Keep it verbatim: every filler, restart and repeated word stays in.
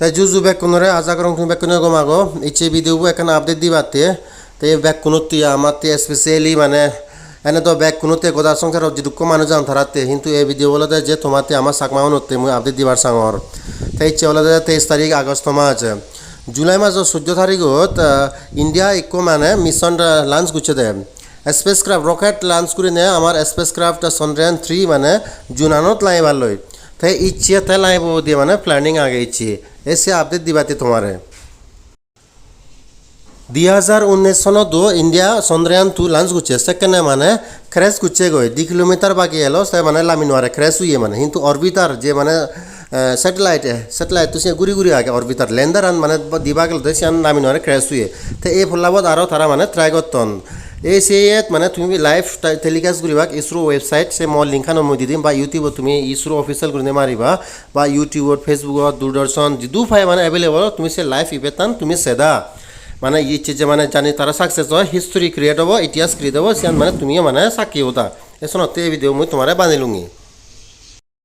Te juju bekkunore, aja gorong tumi bekkune gom ago. Icche video bo ekkan update dibatte. Te bekkunotte amatte specially mane ene do bekkunotte goda songsarot jidukko manuj agon taratte, hintu ei video olode je tomatte ama Chakma unotte mui update dibar sangor. Te icche olode teis tarik August mas. July majo soddo tarigot, ah, India ikko mane mission, ah, launch gocche de. Spacecraft rocket launch gurine amar spacecraft Chandrayaan three mane junanot laibar loi. Te icche te laibo diye mane planning age icche. Ese update dibatte tomare. Di hajar unnish sonot do India Chandrayaan two launch gocche, sekkene mane crash gocche goi, di kilometer bagi elo, se mane lami nuare, crash oye mane. Hintu orbiter je mane, eh, satellite, eh, satellite to se guri guri age, orbiter lander an mane ba-, diba gelo de siyan lami nuare, crash oye. Te ei pollabot aro tara mane try gotton. Ei seyet mane tumi live te-, telecast guribak ISRO website, se mo link ano mui di dim, ba YouTube-ot tumi ISRO official gurine mariba, ba YouTube-ot, Facebook-ot, Doordarshan, jidu pai mane available, tumi se live event an tumi seda. Mane icche je mane jani tara success oi, history create obo, itihas create obo, siyan mane tumiyo mane sakki oda. Esonotte ei video mui tomare banilungi.